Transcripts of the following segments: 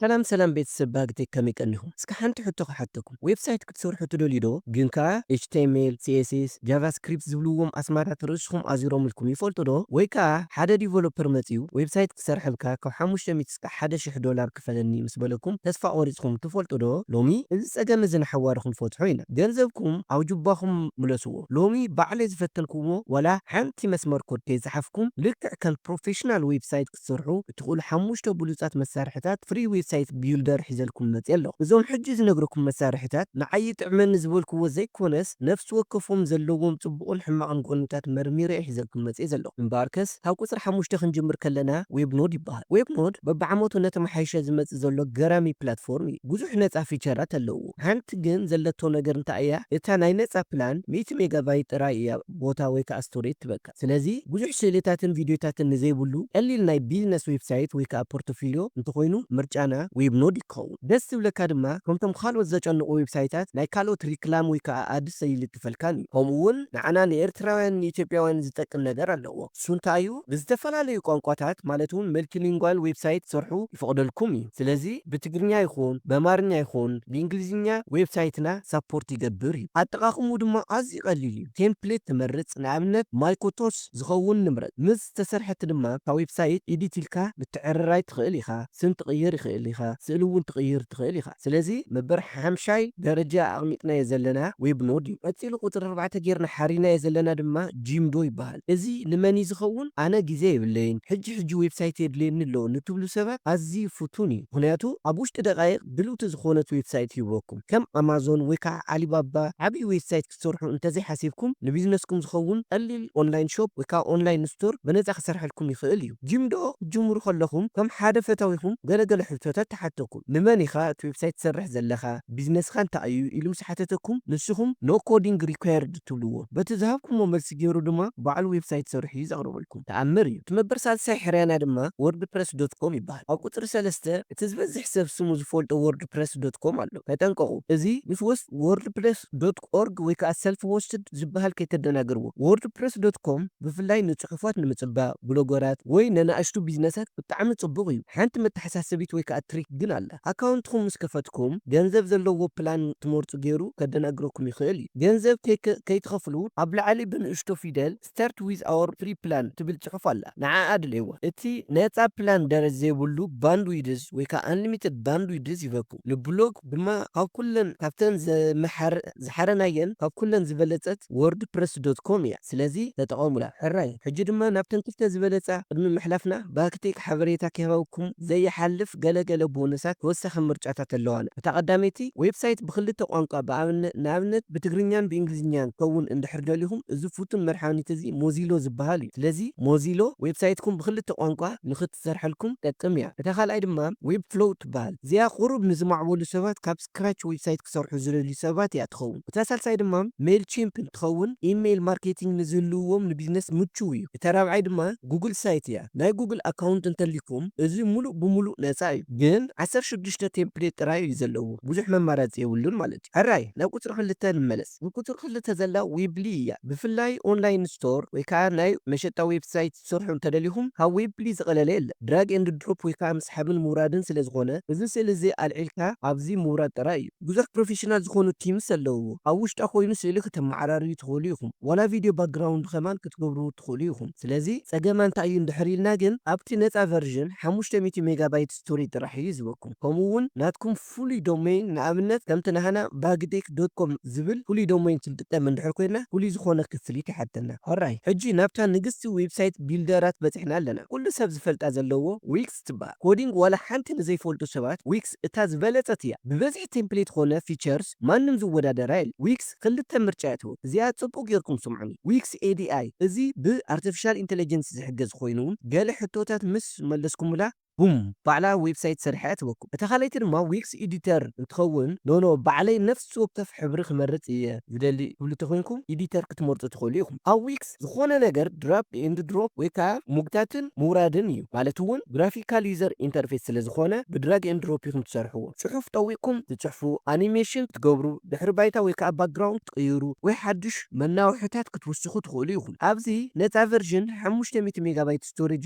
ሰላም ሰላም ቤተሰብ ባግቴክ፣ ከመይ ቀኒኹም? እስከ ሓንቲ ሕቶ ክሓተኩም፣ ዌብሳይት ክትሰርሑ ትደልዩ ዶ? ግን ከኣ ኤች ቲ ኤም ኤል፣ ሲ ኤስ ኤስ፣ ጃቫስክሪፕት ዝብልዎም ኣስማታት ርእስኹም ኣዚሮምልኩም ይፈልጡ ዶ? ወይ ከኣ ሓደ ዲቨሎፐር መጺኡ ዌብሳይት ክሰርሐልካ ካብ ሓሙሽተ ሚእቲ እስከ ሓደ ሽሕ ዶላር ክፈለኒ ምስ በለኩም ተስፋ ቆሪጽኩም ትፈልጡ ዶ? ሎሚ እዚ ጸገም እዚ ንሓዋርኹም ፈትሖ ኢና። ገንዘብኩም ኣብ ጁባኹም ምለስዎ። ሎሚ ባዕለይ ዝፈተንኩዎ ዋላ ሓንቲ መስመር ኮድ ከይጸሓፍኩም ልክዕ ከም ፕሮፌሽናል ዌብሳይት ክትሰርሑ እትኽእሉ ሓሙሽተ ብሉጻት መሳርሕታት ፍሪ ዌብሳይት ቢልደር ሒዘልኩም መጽየ ኣለኹ። እዞም ሕጂ ዝነግረኩም መሳርሕታት ንዓይ ይጥዕመኒ ዝበልኩዎ ዘይኮነስ ነፍሲ ወከፎም ዘለዎም ጽቡቕን ሕማቕን ጎንታት መርሚረ እየ ሒዘልኩም መጽየ ዘለኹ። እምበኣርከስ ካብ ቁጽሪ ሓሙሽተ ክንጅምር ከለና ዌብ ኖድ ይበሃል። ዌብ ኖድ በብዓመቱ ነተመሓይሸ ዝመጽእ ዘሎ ገራሚ ፕላትፎርም እዩ። ብዙሕ ነጻ ፊቸራት ኣለዎ። ሓንቲ ግን ዘለቶ ነገር እንታይ እያ? እታ ናይ ነጻ ፕላን ሚእቲ ሜጋባይት ጥራይ እያ ቦታ ወይ ከኣ ስቶሬጅ ትበካ። ስለዚ ብዙሕ ስእልታትን ቪድዮታትን ንዘይብሉ ቀሊል ናይ ቢዝነስ ዌብሳይት ወይ ከኣ ፖርቶፊልዮ እንተኾይኑ ምርጫና ዌብ ኖድ ይኸውን። ደስ ዝብለካ ድማ ከምቶም ካልኦት ዘጨንቑ ዌብሳይታት ናይ ካልኦት ሪክላም ወይ ከኣ ኣድስ ኣይልጥፈልካን እዩ። ከምኡ እውን ንዓና ንኤርትራውያን ንኢትዮጵያውያን ዝጠቅም ነገር ኣለዎ። እሱ እንታይ እዩ? ብዝተፈላለዩ ቋንቋታት ማለት እውን መልቲሊንጓል ዌብሳይት ክሰርሑ ይፈቕደልኩም እዩ። ስለዚ ብትግርኛ ይኹን ብኣማርኛ ይኹን ብእንግሊዝኛ ዌብሳይትና ሳፖርት ይገብር እዩ። ኣጠቓቕሙ ድማ ኣዝዩ ቀሊል እዩ። ቴምፕሌት ትመርጽ፣ ንኣብነት ማይኮቶስ ዝኸውን ንምረጽ። ምስ ተሰርሐት ድማ እታ ዌብሳይት ኤዲት ኢልካ ምትዕርራይ ትኽእል ኢኻ። ስም ትቕይር ይኽእል ኢኻ፣ ስእሊ እውን ትቕይር ትኽእል ኢኻ። ስለዚ መበል ሓምሻይ ደረጃ ኣቕሚጥናዮ ዘለና ዌብ ኖድ እዩ። ቀጺሉ ቁጽሪ ኣርባዕተ ጌርና ሓሪናዮ ዘለና ድማ ጂምዶ ይበሃል። እዚ ንመን እዩ ዝኸውን? ኣነ ግዜ የብለይን፣ ሕጂ ሕጂ ዌብሳይት የድልየኒ ኣሎ ንትብሉ ሰባት ኣዝዩ ፍቱን እዩ። ምኽንያቱ ኣብ ውሽጢ ደቃይቕ ድልውቲ ዝኾነት ዌብሳይት ይህበኩም። ከም ኣማዞን ወይ ከዓ ኣሊባባ ዓብዪ ዌብሳይት ክትሰርሑ እንተዘይሓሲብኩም ንቢዝነስኩም ዝኸውን ቀሊል ኦንላይን ሾፕ ወይ ከዓ ኦንላይን ስቶር በነፃ ክሰርሐልኩም ይኽእል እዩ። ጂምዶ ክትጅምሩ ከለኹም ከም ሓደ ፈታዊኹም ገለገለ ሕቶታት ተሓተኩም። ንመን ኢኻ እቲ ዌብሳይት ትሰርሕ ዘለኻ? ቢዝነስኻ እንታይ እዩ? ኢሉ ምስ ሓተተኩም ንስኹም no coding required ትብልዎ። በቲ ዝሃብኩሞ መልሲ ገይሩ ድማ ባዕሉ ዌብሳይት ሰሪሑ እዩ ዘቕርበልኩም። ተኣምር እዩ። እቲ መበል ሳልሳይ ሕርያና ድማ ወርድፕረስ ዶት ኮም ይበሃል። ኣብ ቁፅሪ ሰለስተ እቲ ዝበዝሕ ሰብ ስሙ ዝፈልጦ ወርድፕረስ ዶት ኮም ኣሎ። ተጠንቀቑ። እዚ ምስ ወስ-፣ ወርድፕረስ ዶት ኦርግ ወይ ከዓ ሰልፍ ሆስትድ ዝበሃል ከይተደናግርዎ። ወርድፕረስ ዶት ኮም ብፍላይ ንፅሑፋት ንምፅባቕ፣ ብሎገራት ወይ ነናእሽቱ ቢዝነሳት ብጣዕሚ ፅቡቕ እዩ። ሓንቲ መተሓሳሰቢት ወይ ከዓ ትሪክ ግን ኣላ። ኣካውንትኩም ምስ ከፈትኩም ገንዘብ ዘለዎ ፕላን ትመርፁ ገይሩ ከደናግረኩም ይኽእል እዩ። ገንዘብ ከይከ-፣ ከይትኸፍሉ ኣብ ላዕሊ ብንእሽቶ ፊደል start with our free plan ትብል ፅሑፍ ኣላ። ንዓኣ ድልይዋ። እቲ ነፃ ፕላን ደረት ዘይብሉ ባንድዊድዝ ወይ ከዓ ኣንሊሚትድ ባንድዊድዝ ይበኩም። ንብሎግ ድማ ካብ ኩለን ካብተን ዘመሓረ-፣ ዝሓረናየን ካብ ኩለን ዝበለጸት ወርድፕረስ ዶት ኮም እያ። ስለዚ ተጠቐሙላ። ሕራይ። ሕጂ ድማ ናብተን ክልተ ዝበለጻ ቅድሚ ምሕላፍና ባክቴክ ሓበሬታ ክህበኩም ዘይሓልፍ ገለገለ ቦነሳት ተወሳኺ ምርጫታት ኣለዋና። እታ ቀዳመይቲ ዌብሳይት ብክልተ ቋንቋ ብኣብነ-፣ ንኣብነት ብትግርኛን ብእንግሊዝኛን ክኸውን እንድሕር ደሊኹም እዚ ፍቱን መድሓኒት እዚ ሞዚሎ ዝበሃል እዩ። ስለዚ ሞዚሎ ዌብሳይትኩም ብክልተ ቋንቋ ንኽትሰርሐልኩም ጠቅም እያ። እታ ካልኣይ ድማ ዌብ ፍሎው ትበሃል። እዚኣ ቁሩብ ንዝማዕበሉ ሰባት ካብ ስክራች ዌብሳይት ክሰርሑ ዝደልዩ ሰባት እያ ትኸውን። እታ ሳልሳይ ድማ ሜልቺምፕ እንትኸውን ኢሜይል ማርኬቲንግ ንዝህልዎም ንቢዝነስ ምቹው እዩ። እታ ራብዓይ ድማ ጉግል ሳይት እያ። ናይ ጉግል ኣካውንት እንተሊኩም እዚ ሙሉእ ብሙሉእ ነፃ እዩ። ግን ዓሰርተ ሽዱሽተ ቴምፕሌት ጥራይ እዩ ዘለዎ። ብዙሕ መማረፂ የብሉን ማለት እዩ። ሕራይ ናብ ቁፅሪ ክልተ ንመለስ። ብቁፅሪ ክልተ ዘላ ዌብሊ እያ። ብፍላይ ኦንላይን ስቶር ወይ ከዓ ናይ መሸጣ ዌብሳይት ክትሰርሑ እንተደሊኹም ካብ ዌብሊ ዝቐለለ የለን። ድራግ ኤንድ ድሮፕ ወይ ከዓ ምስሓብን ምውራድን ስለ ዝኾነ እዚ ስእሊ እዚ ኣልዒልካ ኣብዚ ምውራድ ጥራይ እዩ። ብዙሕ ፕሮፌሽናል ዝኾኑ ቲምስ ኣለውዎ። ኣብ ውሽጣ ኮይኑ ስእሊ ከተመዓራርዩ ትኽእሉ ኢኹም። ዋላ ቪድዮ ባክግራውንድ ከማን ክትገብሩ ትኽእሉ ኢኹም። ስለዚ ጸገማ እንታይ እዩ እንድሕር ኢልና ግን ኣብቲ ነጻ ቨርዥን ሓሙሽተ ሚእቲ ሜጋባይት ስቶሬጅ ጥራሕ እዩ ዝህበኩም። ከምኡ እውን ናትኩም ፍሉይ ዶሜን ንኣብነት ከምቲ ናህና ባግዴክ ዶት ኮም ዝብል ፍሉይ ዶሜን ክንጥቀም እንድሕር ኮይና ፍሉይ ዝኾነ ክፍሊት ይሓተና። ሕራይ ሕጂ ናብታ ንግስቲ ዌብሳይት ቢልደራት በጺሕና ኣለና። ኩሉ ሰብ ዝፈልጣ ዘለዎ ዊክስ ትበሃል። ኮዲንግ ዋላ ሓንቲ ንዘይፈልጡ ሰባት ዊክስ እታ ዝበለጸት እያ። ብበዝሒ ቴምፕሌት ኮነ ፊቸርስ ማንም ዝወዳደራ የለ። ዊክስ ክልተ ምርጫ እያ ትህብ። እዚኣ ጽቡቕ ጌርኩም ስምዑኒ። ዊክስ ኤ ዲ ኣይ እዚ ብኣርቲፊሻል ኢንተለጀንስ ዝሕገዝ ኮይኑ ገለ ሕቶታት ምስ መለስኩምላ ቡም ባዕላ ዌብሳይት ሰሪሓ እያ ትህበኩም። እታ ካልኣይቲ ድማ ዊክስ ኤዲተር እንትኸውን ኖኖ ባዕለይ ነፍሲ ወከፍ ሕብሪ ክመርጽ እየ ዝደሊ ትብሉ ተኮይንኩም ኤዲተር ክትመርጹ ትኽእሉ ኢኹም። ኣብ ዊክስ ዝኾነ ነገር ድራግ ኤንድ ድሮፕ ወይ ከዓ ሙግታትን ምውራድን እዩ። ማለት እውን ግራፊካል ዩዘር ኢንተርፌስ ስለ ዝኾነ ብድራግ ኤንድ ድሮፕ ኢኹም ትሰርሕዎ። ጽሑፍ ጠዊቕኩም ትጽሕፉ፣ ኣኒሜሽን ትገብሩ፣ ድሕሪ ባይታ ወይ ከዓ ባክግራውንድ ትቕይሩ ወይ ሓድሽ መናውሕታት ክትውስኹ ትኽእሉ ኢኹም። ኣብዚ ነጻ ቨርዥን ሓሙሽተ ሚእቲ ሜጋባይት ስቶሬጅ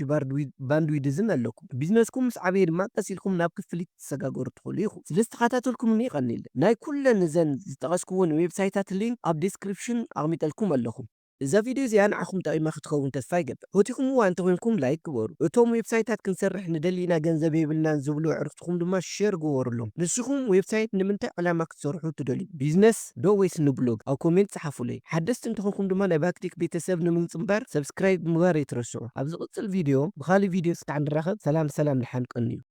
ባንድዊድዝን ኣለኩም። ቢዝነስ እስኩም ምስ ዓበየ ድማ ቀስ ኢልኩም ናብ ክፍሊት ትሰጋገሩ ትኽእሉ ኢኹም። ስለ ዝተኸታተልኩምኒ የቐንየለይ። ናይ ኩለን እዘን ዝጠቐስኩወን ዌብሳይታት ሊንክ ኣብ ዲስክሪፕሽን ኣቕሚጠልኩም ኣለኹ። እዛ ቪድዮ እዚኣ ንዓኹም ጠቒማ ክትከውን ተስፋ ይገብር። ፈቲኹምዋ እንተኾይንኩም ላይክ ግበሩ። እቶም ዌብሳይታት ክንሰርሕ ንደሊ ኢና ገንዘብ የብልናን ዝብሉ ኣዕሩኽትኹም ድማ ሼር ግበሩሎም። ንስኹም ዌብሳይት ንምንታይ ዕላማ ክትሰርሑ ትደልዩ? ቢዝነስ ዶ ወይስ ንብሎግ? ኣብ ኮሜንት ጸሓፉለይ። ሓደስቲ እንተኾንኩም ድማ ናይ ባክቴክ ቤተሰብ ንምጽንባር ሰብስክራይብ ምግባር ኣይትረስዑ። ኣብ ዝቕጽል ቪድዮ ብኻልእ ቪድዮ እስካዕ ንራኸብ። ሰላም ሰላም፣ ደሓን ቀንዩ።